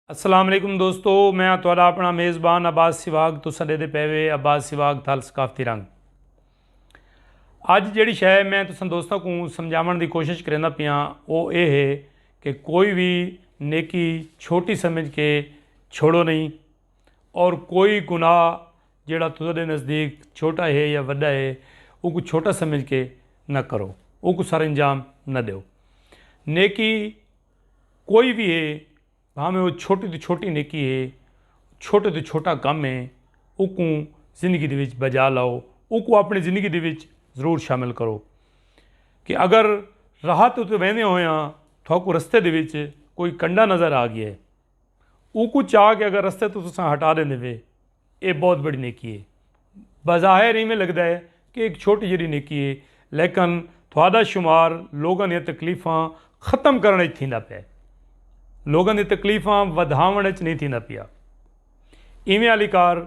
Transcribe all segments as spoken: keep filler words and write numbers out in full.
السلام علیکم دوستو، میں تہاݙا اپݨا میزبان عباس سواگ۔ تساں ݙیہدے پئے وے عباس سواگ تھل ثقافتی رنگ۔ اڄ جیڑھی شے میں تساں دوستاں کوں سمجھاوݨ دی کوشش کریندا پیاں، او اے ہے کہ کوئی وی نیکی چھوٹی سمجھ کے چھوڑو نہیں، اور کوئی گناہ جیڑھا تہاݙے نزدیک چھوٹا ہے یا وݙا ہے، اوکوں چھوٹا سمجھ کے نہ کرو، اوکوں سر انجام نہ ݙیو۔ نیکی کوئی وی ہے، بھاویں او چھوٹی توں چھوٹی نیکی ہے، چھوٹے توں چھوٹا کم ہے، اوکوں زندگی دے وچ بجا لاؤ، اوکوں اپݨی زندگی دے وچ ضرور شامل کرو۔ کہ اگر راہ تے اتے ویندے ہوئیاں تہاکوں رستے دے وچ کوئی کنڈا نظر آ ڳیا ہے، اوکوں چا کے اگر رستے توں تساں ہٹا ݙیندے وے، اے بہت بڑی نیکی ہے۔ بظاہر ایویں لڳدا ہے کہ ایک چھوٹی جیڑھی نیکی ہے، لیکن تہاݙا شمار لوگاں دیاں تکلیفاں ختم کرݨ وچ تھیندا پیا ہے، لوگاں دیاں تکلیفاں ودھاوݨ وچ نہیں تھیندا پیا۔ ایویں آلی کار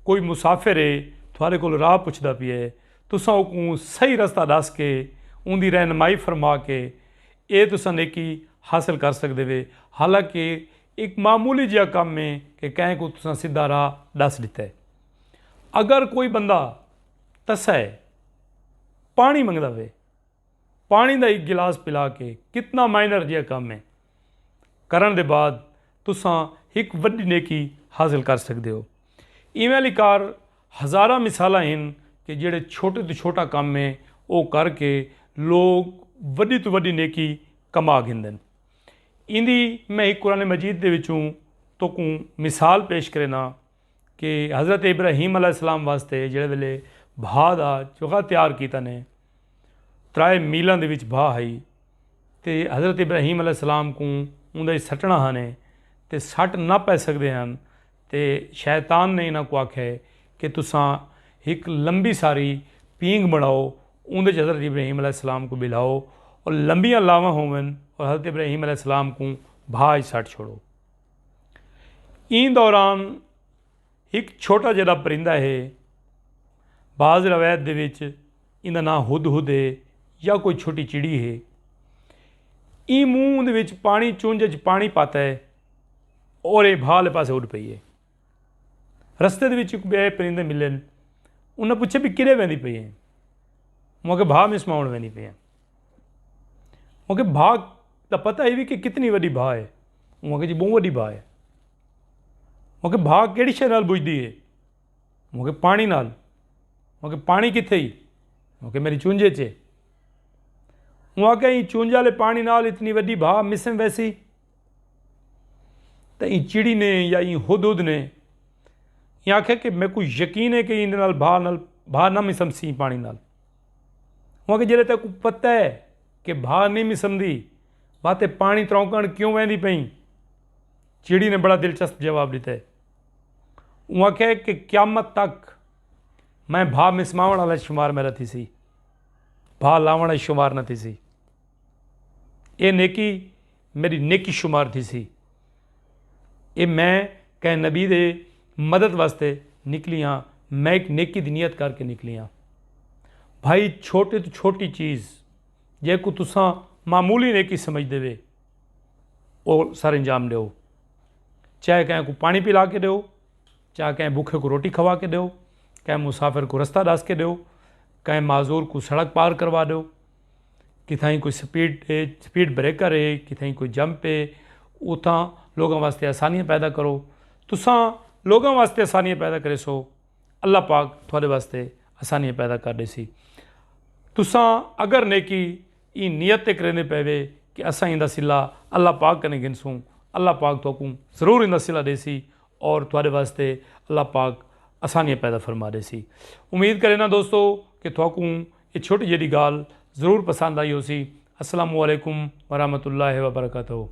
کوئی مسافر ہے، تہاݙے کول راہ پچھدا پیا ہے، تساں اوکوں صحیح رستہ ݙس کے اوندی رہنمائی فرما کے اے تساں نیکی حاصل کر سڳدے وے۔ حالانکہ ایک معمولی جیہا کم ہے کہ کہیں کوں تساں سدھا راہ ݙس ݙتا ہے۔ اگر کوئی بندہ تسا ہے، پاݨی منگدا وے، پاݨی دا ایک گلاس پلا کے، کتنا مائنر جیہا کم ہے، کرݨ دے بعد تساں ہک وݙی نیکی حاصل کر سڳدے ہو۔ ایویں آلی کار ہزاراں مثالاں ہن کہ جیڑھے چھوٹے توں چھوٹا کم ہے، او کر کے لوگ وݙی توں وݙی نیکی کما گھندن۔ ایندی میں ہک قرآن مجید دے وچوں تہاکوں مثال پیش کرینداں کہ حضرت ابراہیم علیہ السلام واسطے جیڑھے ویلے بھاہ دا چوغا تیار کیتا نے، ترائے میلاں دے وچ بھاہ ہئی، تے حضرت ابراہیم علیہ السلام کوں اوندا ہی سٹݨا ہا نے، تے سٹ نہ پئے سڳدے ہن، تے شیطان نے انہاں کوں آکھیا ہے کہ تساں ہک لمبی ساری پینگ بݨاؤ، اوندے وچ حضرت ابراہیم علیہ السلام کوں ٻلھاؤ، اور لمبیاں لاواں ہوون اور حضرت ابراہیم علیہ السلام کوں بھاہ وچ سٹ چھوڑو۔ ایں دوران ہک چھوٹا جیڑھا پرندہ ہے، بعض روایت دے وچ ایندا ناں ہد ہد ہے یا کوئی چھوٹی چڑی ہے۔ ایں منہ دے وچ پاݨی، چونج وچ پاݨی پاتا ہے اور اے بھاہ آلے پاسے اݙ پئی ہے۔ رستے دے وچ ہک ٻئے پرندے ملن، انہاں پچھیا بھی کݙے ویندی پئی ہے؟ اوں آکھیا بھاہ مسماوݨ ویندی پئی ہے۔ اوں آکھیا بھاہ دا پتہ ہے بھی کہ کتنی وݙی بھاہ ہے؟ اوں آکھیا جی ٻہوں وݙی بھاہ ہے۔ اوں آکھیا بھاہ کیڑھی شے نال بجھدی ہے؟ اوں آکھیا پاݨی نال۔ اوں آکھیا پاݨی کتھے ہی؟ اوں آکھیا میݙی چونج وچ ہے۔ اوں آکھیا ایں چونج آلے پاݨی نال اتنی وݙی بھاہ مسم ویسی؟ تے ایں چڑی نے یا ایں ہد ہد نے ایں آکھیا کہ میکوں یقین ہے کہ ایندے نال بھاہ نال، بھاہ نہ مسمسی پاݨی نال۔ اوں آکھیا جیڑھے تیکوں پتہ ہے کہ بھاہ نہیں مسمدی، بھاہ تے پاݨی ترونکݨ کیوں ویندی پئیں؟ چڑی نے بڑا دلچسپ جواب ݙتا ہے۔ اوں آکھیا کہ قیامت تک میں بھاہ مسماوݨ والا شمار میݙا تھیسی، بھاہ لاوݨ والا شمار نہ تھیسی۔ اے نیکی میݙی نیکی شمار تھیسی۔ اے میں کہیں نبی دے مدد واسطے نکلی ہاں، میں ہک نیکی دی نیت کر کے نکلی ہاں۔ بھائی، چھوٹی توں چھوٹی چیز جیکوں تساں معمولی نیکی سمجھدے وے، او سر انجام ݙیو۔ چاہے کہیں کوں پاݨی پلا کے ݙیو، چاہے کہیں بکھے کوں روٹی کھوا کے ݙیو، کہیں مسافر کوں رستہ ݙس کے ݙیو، کہیں معذور کوں سڑک پار کروا ݙیو، کتھائیں کوئی سپیڈ ہے، سپیڈ بریکر ہے، کتھائیں کوئی جمپ ہے، اتھاں لوگاں واسطے آسانیاں پیدا کرو۔ تساں لوگاں واسطے آسانیاں پیدا کریسو، اللہ پاک تہاݙے واسطے آسانیاں پیدا کر ݙیسی۔ تساں اگر نیکی ایں نیت تے کریندے پئے وے کہ اساں ایندا صلہ اللہ پاک کنے گھنسوں، اللہ پاک تہاکوں ضرور ایندا صلہ ݙیسی اور تہاݙے واسطے اللہ پاک آسانیاں پیدا فرما ݙیسی۔ امید کرینداں دوستو کہ تہاکوں اے چھوٹی جیڑھی ڳالھ ضرور پسند آئی ہوسی۔ السلام علیکم ورحمۃ اللہ وبرکاتہ۔